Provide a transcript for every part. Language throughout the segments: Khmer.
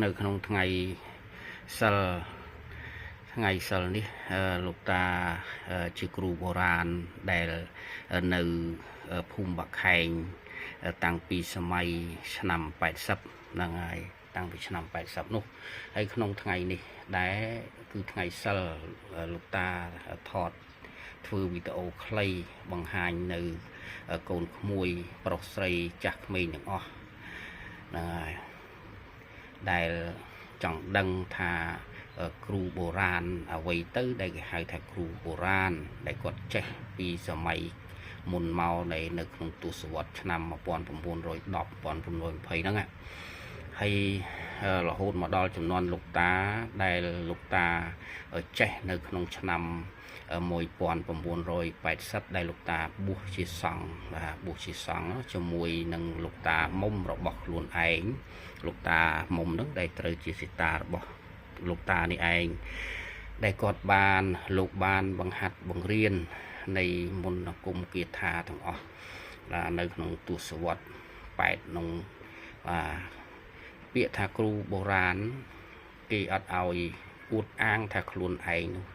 នៅក្នុងថ្ងៃសិលថ្ងៃសិលនេះលោកតាជាគ្រូបុរាណដែលនៅភូមិបាខែងតាំងពីសម័យឆ្នាំ80ហ្នឹងហើយតាំងពីឆ្នាំ80នោះហើយក្នុងថ្ងៃនេះដែរគឺថ្ងៃសិលលោកតាថតធ្វើវីដេអូខ្លីបង្ហាញនៅកូនក្មួយប្រុសស្រីចាស់ក្មេងទាំងអស់ហ្នឹងហើយដែលចង់ដឹងថាគ្រូបុរាណអ្វីទៅដែលគេហៅថាគ្រូបុរាណដែលគាត់ចេះពីសម័យមុនមកនៅក្នុងទសវត្សរ៍ឆ្នាំ1910 1920ហ្នឹងហើយរហូតមកដល់ចំនួនលោកតាដែលលោកតាចេះនៅក្នុងឆ្នាំ1980ដែលលោកតាបួសជាសង្ឃបាទបួសជាសង្ឃជាមួយនឹងលោកតាមុំរបស់ខ្លួនឯងលោកតាមុំហ្នឹងដែលត្រូវជាសិតារបស់លោកតានេះឯងដែលគាត់បានលោកបានបង្ហាត់បង្រៀននៃមន្តអាគមគាថាទាំងអស់បាទនៅក្នុងទសវត្ស8ក្នុងបាទពាក្យថាគ្រូបុរាណគេអត់ឲ្យអួតអាងថាខ្លួនឯងនោះ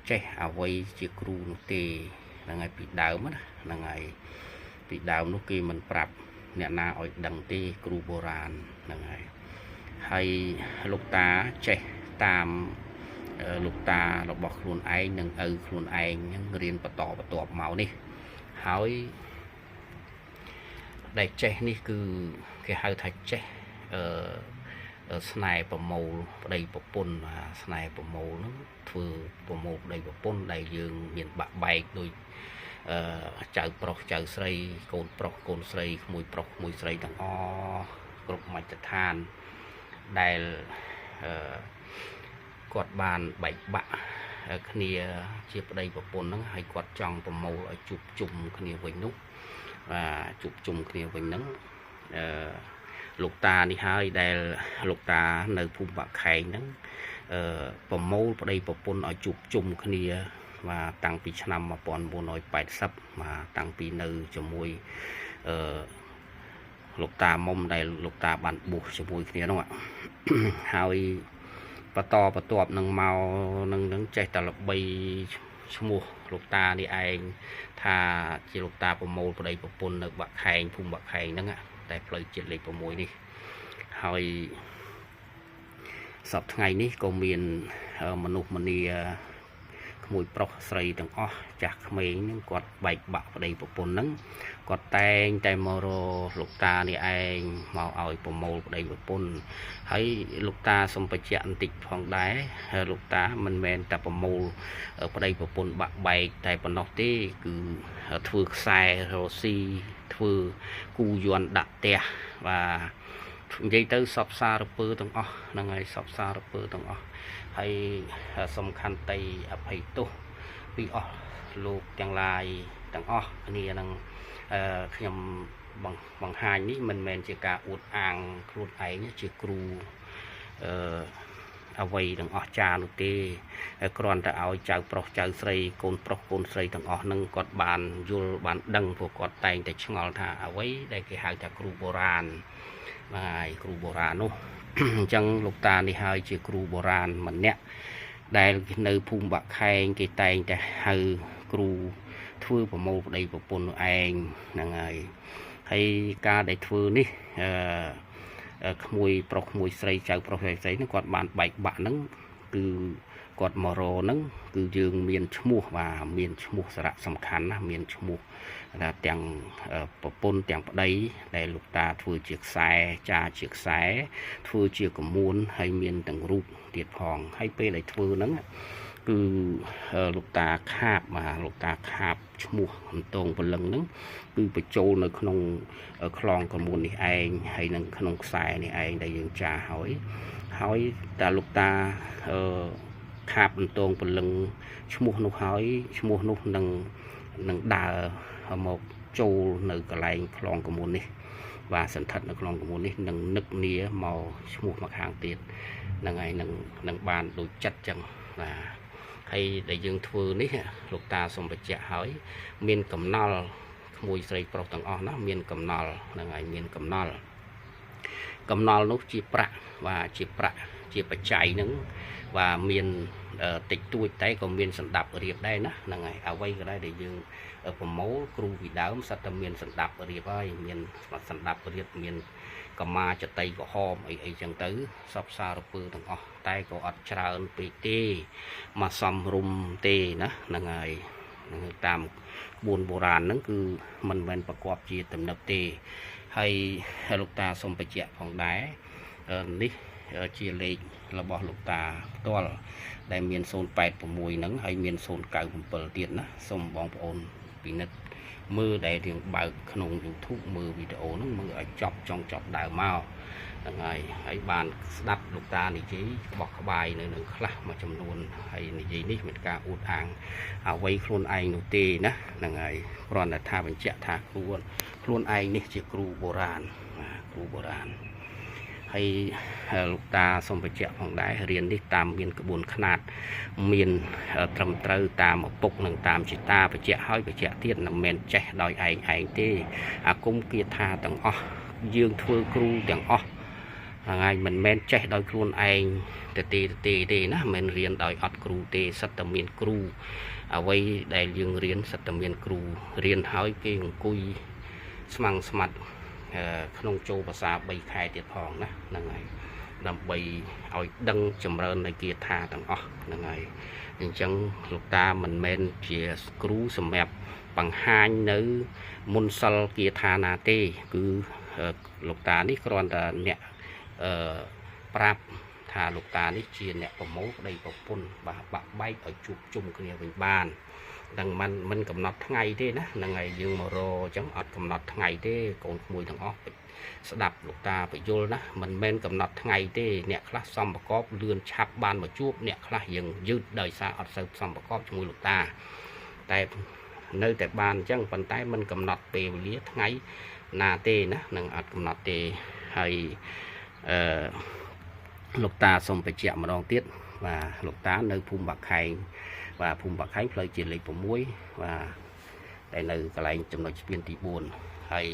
ចេះអ្វីជាគ្រូនោះទេហ្នឹងហើយពីដើមណាហ្នឹងហើយពីដើមនោះគេមិនប្រាប់អ្នកណាឲ្យដឹងទេគ្រូបុរាណហ្នឹងហើយហើយលោកតាចេះតាមលោកតារបស់ខ្លួនឯងនិងឪខ្លួនឯងហ្នឹងរៀនបន្តបន្ទាប់មកនេះហើយដែលចេះនេះគឺគេហៅថាចេះអឺស្នេហ៍ប្រមូលប្តីប្រពន្ធស្នេហ៍ប្រមូលហ្នឹងធ្វើប្រមូលប្តីប្រពន្ធដែលយើងមានបាក់បែកដូចអឺចៅប្រុសចៅស្រីកូនប្រុសកូនស្រីក្មួយប្រុសក្មួយស្រីទាំងអស់គ្រប់មជ្ឈដ្ឋានដែលអឺគាត់បានបែកបាក់គ្នាជាប្តីប្រពន្ធហ្នឹងហើយគាត់ចង់ប្រមូលឲ្យជួបជុំគ្នាវិញនោះបាទជួបជុំគ្នាវិញហ្នឹងអឺលោកតានេះហើយដែលលោកតានៅភូមិបាក់ខែងហ្នឹងអឺប្រមូលប្តីប្រពន្ធឲ្យជួបជុំគ្នាបាទតាំងពីឆ្នាំ1980បាទតាំងពីនៅជាមួយអឺលោកតាមុំដែលលោកតាបានបួសជាមួយគ្នានោះហើយបន្តបន្ទាប់នឹងមកនឹងចេះតែល្បីឈ្មោះលោកតានេះឯងថាជាលោកតាប្រមូលប្តីប្រពន្ធនៅបាក់ខែងភូមិបាក់ខែងហ្នឹងតែផ្លូវជាតិលេខ6នេះហើយសប្តាហ៍ថ្ងៃនេះក៏មានមនុស្សម្នាក្មួយប្រុសស្រីទាំងអស់ចាស់ក្មេងហ្នឹងគាត់បែកបាក់ប្តីប្រពន្ធហ្នឹងគាត់តែងតែមករកលោកតានេះឯងមកឲ្យប្រមូលប្តីប្រពន្ធហើយលោកតាសូមបញ្ជាក់បន្តិចផងដែរលោកតាមិនមែនតែប្រមូលប្តីប្រពន្ធបាក់បែកតែប៉ុណ្ណោះទេគឺធ្វើខ្សែរស៊ីធ្វើគូយន្តដាក់ផ្ទះបាទនិយាយទៅសពសារពើទាំងអស់ហ្នឹងហើយសពសារពើទាំងអស់ហើយសំខាន់តីអភ័យទោសពីអស់លោកទាំងឡាយទាំងអស់គ្នានឹងខ្ញុំបង្ហាញនេះមិនមែនជាការអួតអាងខ្លួនឯងជាគ្រូអឺអ្វីទាំងអស់ចានោះទេគ្រាន់តែឲ្យចៅប្រុសចៅស្រីកូនប្រុសកូនស្រីទាំងអស់នឹងគាត់បានយល់បានដឹងព្រោះគាត់តែងតែឆ្ងល់ថាអ្វីដែលគេហៅថាគ្រូបុរាណបាទគ្រូបុរាណនោះអញ្ចឹងលោកតានេះហើយជាគ្រូបុរាណម្នាក់ដែលនៅភូមិបាក់ខែងគេតែងតែហៅគ្រូធ្វើប្រមូលប្តីប្រពន្ធនោះឯងហ្នឹងហើយហើយការដែលធ្វើនេះអឺក្មួយប្រុសក្មួយស្រីចៅប្រុសចៅស្រីហ្នឹងគាត់បានបែកបាក់ហ្នឹងគឺគាត់មករហ្នឹងគឺយើងមានឈ្មោះបាទមានឈ្មោះសារៈសំខាន់ណាមានឈ្មោះថាទាំងប្រពន្ធទាំងប្តីដែលលោកតាធ្វើជាខ្សែចាជាខ្សែធ្វើជាកមួនហើយមានទាំងរូបទៀតផងហើយពេលដែលធ្វើហ្នឹងគឺលោកតាខាបបាទលោកតាខាបឈ្មោះអន្តងព្រលឹងហ្នឹងគឺបញ្ចូលនៅក្នុងខ្លងកមួននេះឯងហើយនឹងក្នុងខ្សែនេះឯងដែលយើងចាហើយហើយតាលោកតាអឺខាបអន្តងព្រលឹងឈ្មោះនោះហើយឈ្មោះនោះនឹងដើរមកចូលនៅកន្លែងខ្លងកមួននេះបាទសន្ធិដ្ឋនៅខ្លងកមួននេះនឹងនឹកនាមកឈ្មោះមកខាងទៀតហ្នឹងហើយនឹងបានដូចចិត្តចឹងបាទហើយដែលយើងធ្វើនេះលោកតាសូមបញ្ជាក់ហើយមានកំណល់ក្មួយស្រីប្រុសទាំងអស់ណាមានកំណល់ហ្នឹងហើយមានកំណល់ កំណល់នោះជាប្រាក់បាទជាប្រាក់ជាបច្ច័យហ្នឹងបាទមានតិចតួចតែក៏មានសម្ដាប់រៀបដែរណាហ្នឹងហើយអ្វីក៏ដែរដែលយើងប្រមូលគ្រូពីដើមសិតតែមានសម្ដាប់រៀបហើយមានសម្ដាប់រៀបមានកម្មាចតីក្រហមអីអីចឹងទៅសពសារពើទាំងអស់តែក៏អត់ច្រើនពេកទេមកសំរុំទេណាហ្នឹងហើយនឹងតាមក្បួនបុរាណហ្នឹងគឺមិនមែនប្រកបជាទំនឹកទេហើយលោកតាសូមបញ្ជាក់ផងដែរនេះជាលេខរបស់លោកតាផ្ទាល់ដែលមាន086ហ្នឹងហើយមាន097ទៀតណាសូមបងប្អូនពិនិត្យមើលដែលរៀងបើកក្នុង YouTube មើលវីដេអូហ្នឹងមើលឲ្យចប់ចង់ចប់ដើមមកហ្នឹងហើយហើយបានស្ដាប់លោកតានិយាយក្បោះក្បាយនៅនឹងខ្លះមួយចំនួនហើយនិយាយនេះមិនការអួតអាងអ្វីខ្លួនឯងនោះទេណាហ្នឹងហើយគ្រាន់តែថាបញ្ជាក់ថាខ្លួនឯងនេះជាគ្រូបុរាណគ្រូបុរាណហើយលោកតាសូមបញ្ជាក់ផងដែររៀននេះតាមមានក្បួនខ្នាតមានត្រឹមត្រូវតាមឪពុកនិងតាមជីតាបញ្ជាក់ហើយបញ្ជាក់ទៀតមិនមែនចេះដោយឯងឯងទេអាគមគាថាទាំងអស់យើងធ្វើគ្រូទាំងអស់ហ្នឹងហើយមិនមែនចេះដោយខ្លួនឯងទៅទេទេទេណាមិនមែនរៀនដោយអត់គ្រូទេសិតតែមានគ្រូអ្វីដែលយើងរៀនសិតតែមានគ្រូរៀនហើយគេអង្គុយស្មាំងស្មាត់ក្នុងចូលភាសា3ខែទៀតផងណាហ្នឹងហើយដើម្បីឲ្យដឹងចម្រើននៃគាថាទាំងអស់ហ្នឹងហើយអញ្ចឹងលោកតាមិនមែនជាគ្រូសម្រាប់បង្ហាញនៅមុនសិលគាថាណាទេគឺលោកតានេះគ្រាន់តែអ្នកប្រាប់ថាលោកតានេះជាអ្នកប្រមូលប្តីប្រពន្ធបាទបាក់បែកឲ្យជួបជុំគ្នាវិញបាននឹងមិនកំណត់ថ្ងៃទេណាហ្នឹងហើយយើងមករអញ្ចឹងអត់កំណត់ថ្ងៃទេកូនក្មួយទាំងអស់ស្ដាប់លោកតាបញ្យលណាមិនមែនកំណត់ថ្ងៃទេអ្នកខ្លះសំប្រកបលឿនឆាប់បានមកជួបអ្នកខ្លះយើងយឺតដោយសារអត់សូវសំប្រកបជាមួយលោកតាតែនៅតែបានអញ្ចឹងប៉ុន្តែមិនកំណត់ពេលវេលាថ្ងៃណាទេណានឹងអត់កំណត់ទេហើយអឺលោកតាសូមបញ្ជាក់ម្ដងទៀតបាទលោកតានៅភូមិបាក់ខែងបាទភូមិបាក់ខែងផ្លូវជាលេខ6បាទតែនៅកន្លែងចំណុចស្ពានទី4ហើយ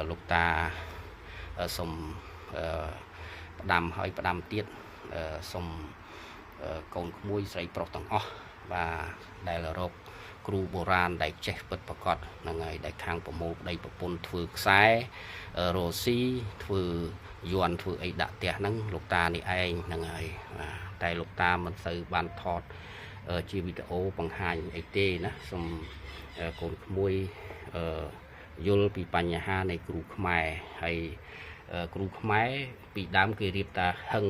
លោកតាសូមផ្ដាំហើយផ្ដាំទៀតសូមកូនក្មួយស្រីប្រុសទាំងអស់បាទដែលរកគ្រូបុរាណដែលចេះពិតប្រកបហ្នឹងហើយដែលខាងប្រមូលប្តីប្រពន្ធធ្វើខ្សែរ៉ូស៊ីធ្វើយន់ធ្វើអីដាក់ផ្ទះហ្នឹងលោកតានេះឯងហ្នឹងហើយបាទតែលោកតាមិនសូវបានថតជាវីដេអូបង្ហាញអីទេណាសូមកូនក្មួយយល់ពីបញ្ហានៃគ្រូខ្មែរហើយគ្រូខ្មែរពីដើមគេរៀបតាហឹង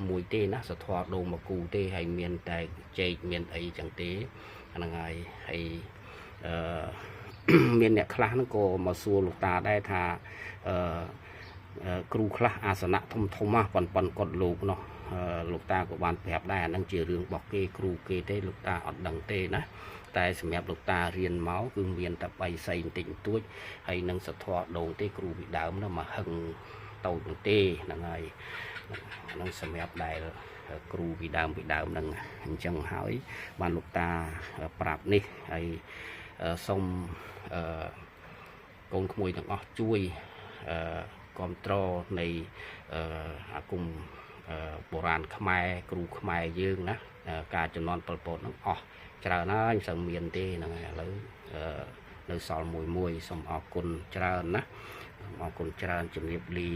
មួយទេណាសធរដូងមកគូទេហើយមានតែចេកមានអីចឹងទេហ្នឹងហើយហើយអឺមានអ្នកខ្លះហ្នឹងក៏មកសួរលោកតាដែរថាអឺគ្រូខ្លះអាសនៈធំធំណាប៉ុនប៉ុនគាត់លោកនោះលោកតាក៏បានប្រាប់ដែរអាហ្នឹងជារឿងរបស់គេគ្រូគេទេលោកតាអត់ដឹងទេណាតែសម្រាប់លោកតារៀនមកគឺមានតែបៃសីបន្តិចបន្តួចហើយនឹងសធរដូងទេគ្រូពីដើមនោះមកហឹងតូចនោះទេហ្នឹងហើយហ្នឹងសម្រាប់ដែលគ្រូពីដើមហ្នឹងអញ្ចឹងហើយបានលោកតាប្រាប់នេះហើយសូមកូនក្មួយទាំងអស់ជួយគ្រប់គ្រងនៃអាគមបុរាណខ្មែរគ្រូខ្មែរយើងណាការចំនួនប៉ុលពតហ្នឹងអស់ច្រើនហើយមិនសូវមានទេហ្នឹងហើយឥឡូវនៅសល់មួយសូមអរគុណច្រើនណាអរគុណច្រើនជំរាបលា